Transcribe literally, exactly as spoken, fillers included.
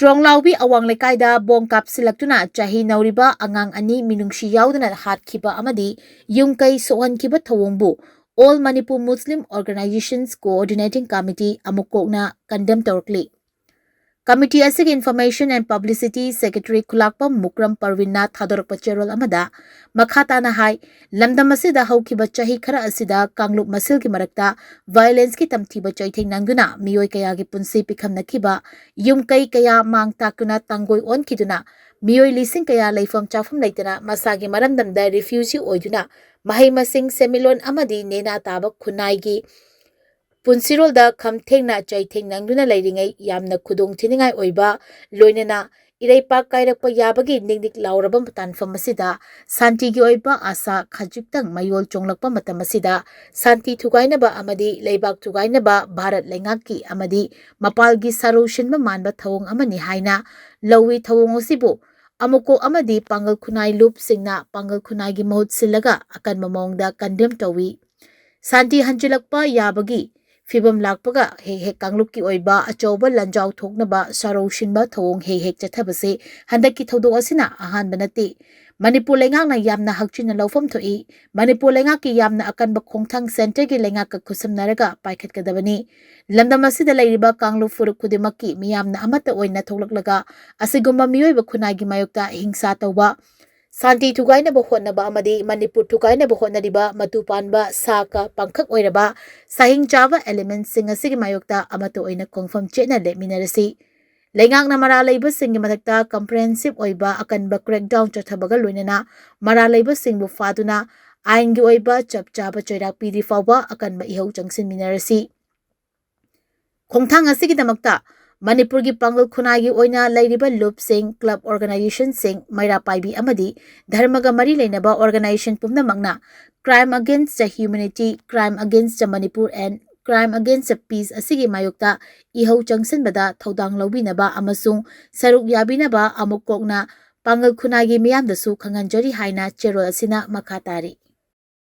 ꯇ꯭ꯔꯣꯡꯂꯥꯎꯕꯤ ꯑꯋꯥꯡ ꯂꯩꯀꯥꯏꯗ ꯕꯣꯝ ꯀꯥꯞꯁꯤꯜꯂꯛꯇꯨꯅ ꯆꯍꯤ ꯅꯧꯔꯤꯕ ꯑꯉꯥꯡ ꯑꯅꯤ ꯃꯤꯅꯨꯡꯁꯤ ꯌꯥꯎꯗꯅ ꯍꯥꯠꯈꯤꯕ ꯑꯃꯗꯤ ꯌꯨꯝ ꯀꯩ ꯁꯣꯛꯍꯟꯈꯤꯕ ꯊꯧꯑꯣꯡꯕꯨ All Manipur Muslim Organizations Coordinating Committee ꯑꯃꯨꯛ ꯀꯣꯛꯅ condemn ꯇꯧꯔꯛꯂꯤ꯫ Committee ꯑꯁꯤꯒꯤ Information and Publicity Secretary ꯈꯨꯂꯥꯛꯄꯝ ꯃꯨꯀ꯭ꯔꯝ ꯄꯔꯋꯤꯟꯅ ꯊꯥꯗꯣꯔꯛꯄ ꯆꯦꯔꯣꯜ ꯑꯃꯗ ꯃꯈꯥ ꯇꯥꯅ ꯍꯥꯏ, ꯂꯝꯗꯝ ꯑꯁꯤꯗ ꯍꯧꯈꯤꯕ ꯆꯍꯤ ꯈꯔ ꯑꯁꯤꯗ ꯀꯥꯡꯂꯨꯞ ꯃꯁꯦꯜꯒꯤ ꯃꯔꯛꯇ violence ꯀꯤ ꯇꯝꯊꯤꯕ ꯆꯩꯊꯦꯡ ꯅꯪꯗꯨꯅ ꯃꯤꯑꯣꯏ ꯀꯌꯥꯒꯤ ꯄꯨꯟꯁꯤ ꯄꯤꯈꯝꯅꯈꯤꯕ, ꯌꯨꯝ ꯀꯩ ꯀꯌꯥ ꯃꯥꯡ ꯇꯥꯛꯇꯨꯅ ꯇꯥꯡꯒꯣꯏ ꯑꯣꯟꯈꯤꯗꯨꯅ ꯃꯤꯑꯣꯏ ꯂꯤꯁꯤꯡ ꯀꯌꯥ ꯂꯩꯐꯝ ꯆꯥꯐꯝ ꯂꯩꯇꯅ ꯃꯁꯥꯒꯤ ꯃꯔꯝꯗꯝꯗ refugee ꯑꯣꯏꯗꯨꯅ ꯃꯍꯩ ꯃꯁꯤꯡ, ꯁꯦꯟꯃꯤꯠꯂꯣꯟ ꯑꯃꯗꯤ ꯅꯦꯅꯥ ꯇꯥꯕ ꯈꯨꯟꯅꯥꯏꯒꯤ ꯄꯨꯟꯁꯤꯔꯣꯜꯗ ꯈꯝ ꯊꯦꯡꯅ ꯆꯩꯊꯦꯡ ꯅꯪꯗꯨꯅ ꯂꯩꯔꯤꯉꯩ ꯌꯥꯝꯅ ꯈꯨꯗꯣꯡ ꯊꯤꯅꯤꯡꯉꯥꯏ ꯑꯣꯏꯕ, ꯂꯣꯏꯅꯅ ꯏꯔꯩꯄꯥꯛ ꯀꯥꯏꯔꯛꯄ ꯌꯥꯕꯒꯤ ꯅꯤꯛ ꯅꯤꯛ ꯂꯥꯎꯔꯕ ꯇꯥꯟꯐꯝ ꯑꯁꯤꯗ ꯁꯥꯟꯇꯤꯒꯤ ꯑꯣꯏꯕ ꯑꯥꯁꯥ ꯈꯖꯤꯛꯇꯪ ꯃꯌꯣꯜ ꯆꯣꯡꯂꯛꯄ ꯃꯇꯝ ꯑꯁꯤꯗ ꯁꯥꯟꯇꯤ ꯊꯨꯒꯥꯏꯅꯕ ꯑꯃꯗꯤ ꯂꯩꯕꯥꯛ ꯊꯨꯒꯥꯏꯅꯕ ꯚꯥꯔꯠ ꯂꯩꯉꯥꯛꯀꯤ ꯑꯃꯗꯤ ꯃꯄꯥꯜꯒꯤ ꯁꯥꯔꯧ ꯁꯤꯟꯕ ꯃꯥꯟꯕ ꯊꯧꯑꯣꯡ ꯑꯃꯅꯤ ꯍꯥꯏꯅ ꯂꯧꯏ꯫ ꯊꯧꯑꯣꯡ ꯑꯁꯤꯕꯨ ꯑꯃꯨꯀꯣꯛ ꯑꯃꯗꯤ ꯄꯥꯡꯒꯜ ꯈꯨꯟꯅꯥꯏ ꯂꯨꯞꯁꯤꯡꯅ ꯄꯥꯡꯒꯜ ꯈꯨꯟꯅꯥꯏꯒꯤ ꯃꯍꯨꯠ ꯁꯤꯜꯂꯒ ꯑꯀꯟꯕ ꯃꯑꯣꯡꯗ condemn ꯇꯧꯏ꯫ ꯁꯥꯟꯇꯤ ꯍꯟꯖꯤꯜꯂꯛꯄ ꯌꯥꯕꯒꯤ ꯐꯤꯕꯝ ꯂꯥꯛꯄꯒ ꯍꯦꯛ ꯍꯦꯛ ꯀꯥꯡꯂꯨꯞꯀꯤ ꯑꯣꯏꯕ ꯑꯆꯧꯕ ꯂꯥꯟꯖꯥꯎ ꯊꯣꯛꯅꯕ ꯁꯥꯔꯧ ꯁꯤꯟꯕ ꯊꯧꯑꯣꯡ ꯍꯦꯛ ꯍꯦꯛ ꯆꯠꯊꯕꯁꯤ ꯍꯟꯗꯛꯀꯤ ꯊꯧꯗꯣꯛ ꯑꯁꯤꯅ ꯑꯍꯥꯟꯕ ꯅꯠꯇꯦ꯫ ꯃꯅꯤꯄꯨꯔ ꯂꯩꯉꯥꯛꯅ ꯌꯥꯝꯅ ꯍꯛꯆꯤꯟꯅ ꯂꯧꯐꯝ ꯊꯣꯛꯏ꯫ ꯃꯅꯤꯄꯨꯔ ꯂꯩꯉꯥꯛꯀꯤ ꯌꯥꯝꯅ ꯑꯀꯟꯕ ꯈꯣꯡꯊꯥꯡ centre ꯒꯤ ꯂꯩꯉꯥꯛꯀ ꯈꯨꯠꯁꯝꯅꯔꯒ ꯄꯥꯏꯈꯠꯀꯗꯕꯅꯤ꯫ ꯂꯝꯗꯝ ꯑꯁꯤꯗ ꯂꯩꯔꯤꯕ ꯀꯥꯡꯂꯨꯞ ꯐꯨꯔꯨꯞ ꯈꯨꯗꯤꯡꯃꯛꯀꯤ ꯃꯤꯌꯥꯝꯅ ꯑꯃꯠꯇ ꯑꯣꯏꯅ ꯊꯣꯛꯂꯛꯂꯒ ꯑꯁꯤꯒꯨꯝꯕ ꯃꯤꯑꯣꯏꯕ ꯈꯨꯟꯅꯥꯏꯒꯤ ꯃꯥꯌꯣꯛꯇ ꯍꯤꯡꯁꯥ ꯇꯧꯕ, ꯁꯥꯟꯇꯤ ꯊꯨꯒꯥꯏꯅꯕ ꯍꯣꯠꯅꯕ ꯑꯃꯗꯤ ꯃꯅꯤꯄꯨꯔ ꯊꯨꯒꯥꯏꯅꯕ ꯍꯣꯠꯅꯔꯤꯕ ꯃꯇꯨ ꯄꯥꯟꯕ ꯁꯥꯀ ꯄꯥꯡꯈꯛ ꯑꯣꯏꯔꯕ ꯁꯥꯍꯤꯡ ꯆꯥꯕ element ꯁꯤꯡ ꯑꯁꯤꯒꯤ ꯃꯥꯌꯣꯛꯇ ꯑꯃꯠꯇ ꯑꯣꯏꯅ ꯈꯣꯡꯐꯝ ꯆꯦꯠꯅ ꯂꯦꯞꯃꯤꯟꯅꯔꯁꯤ꯫ ꯂꯩꯉꯥꯛꯅ ꯃꯔꯥꯜ ꯂꯩꯕꯁꯤꯡꯒꯤ ꯃꯊꯛꯇ comprehensive ꯑꯣꯏꯕ ꯑꯀꯟꯕ crackdown ꯆꯠꯊꯕꯒ ꯂꯣꯏꯅꯅ ꯃꯔꯥꯜ ꯂꯩꯕꯁꯤꯡꯕꯨ ꯐꯥꯗꯨꯅ ꯑꯥꯏꯟꯒꯤ ꯑꯣꯏꯕ ꯆꯞ ꯆꯥꯕ ꯆꯩꯔꯥꯛ ꯄꯤꯗ꯭ꯔꯤ ꯐꯥꯎꯕ ꯑꯀꯟꯕ ꯏꯍꯧ ꯆꯪꯁꯤꯟꯃꯤꯟꯅꯔꯁꯤ꯫ ꯈꯣꯡꯊꯥꯡ ꯑꯁꯤꯒꯤꯗꯃꯛꯇ ꯃꯅꯤꯄꯨꯔꯒꯤ ꯄꯥꯡꯒꯜ ꯈꯨꯟꯅꯥꯏꯒꯤ ꯑꯣꯏꯅ ꯂꯩꯔꯤꯕ ꯂꯨꯞꯁꯤꯡ, club organization ꯁꯤꯡ, ꯃꯩꯔꯥ ꯄꯥꯏꯕꯤ ꯑꯃꯗꯤ ꯙꯔꯃꯒ ꯃꯔꯤ ꯂꯩꯅꯕ organization ꯄꯨꯝꯅꯃꯛꯅ Crime Against the Humanity, Crime Against the Manipur and Crime Against the Peace ꯑꯁꯤꯒꯤ ꯃꯥꯌꯣꯛꯇ ꯏꯍꯧ ꯆꯪꯁꯤꯟꯕꯗ ꯊꯧꯗꯥꯡ ꯂꯧꯕꯤꯅꯕ ꯑꯃꯁꯨꯡ ꯁꯔꯨꯛ ꯌꯥꯕꯤꯅꯕ ꯑꯃꯨꯛ ꯀꯣꯛꯅ ꯄꯥꯡꯒꯜ ꯈꯨꯟꯅꯥꯏꯒꯤ ꯃꯤꯌꯥꯝꯗꯁꯨ ꯈꯪꯍꯟꯖꯔꯤ ꯍꯥꯏꯅ ꯆꯦꯔꯣꯜ ꯑꯁꯤꯅ ꯃꯈꯥ ꯇꯥꯔꯤ꯫